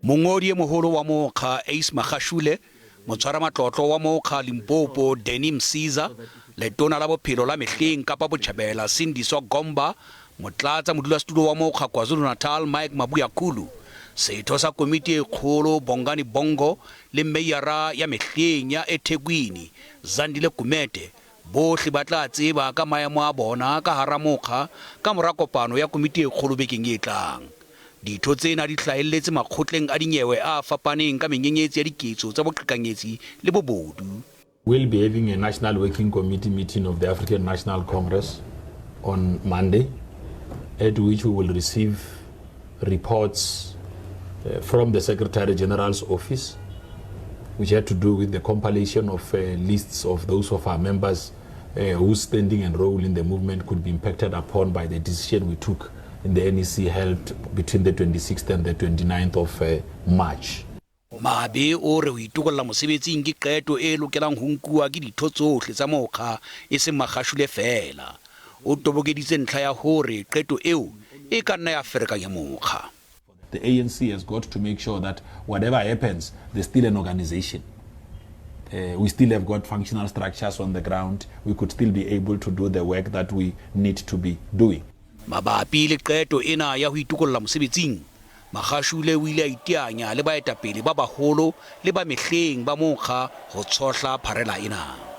Mongodi e moholo wa mokga Ace Magashule, motshwaramatlotlo wa mokga Limpopo Danny Msiza, Letona la Bophelo la Mehleng Kapa Botjhabela Sindiswa Gomba, Motlatsa modulasetulo wa mokga KwaZulu-Natal Mike Mabuyakhulu, setho sa komiti e kgolo Bongani Bongo le Meyara ya mehleng ya eThekwini Zandile Gumede bohle ba tla tseba ka maemo a bona ka hara mokga ka mora kopano ya komiti e kgolo bekeng e tlang. Ditho tsena di hlahelletse makgotleng a dinyewe a fapaneng ka menyenyetsi ya diketso tsa boqhekanyetsi le bobodu. We'll be having a National Working Committee meeting of the African National Congress on Monday, at which we will receive reports uh, from the Secretary General's office, which had to do with the compilation of uh, lists of those of our members uh, whose standing and role in the movement could be impacted upon by the decision we took in the NEC held between the 26th and the 29th of uh, March. Mabe o re ho itokolla mosebetsing ke qeto e lokelang ho nkuwa ke ditho tsohle tsa mokga e seng Magashule feela. O tobokeditse ntlha ya hore qeto eo e ka nna ya ferekanya mokga. The ANC has got to make sure that whatever happens, there's still an organization. Uh, we still have got functional structures on the ground. We could still be able to do the work that we need to be doing. Mabapi le qeto ena ya ho itokolla mosebetsing, Magashule o ile a iteanya le baetapele ba baholo le ba mehleng ba mokga ho tshohla pharela ena.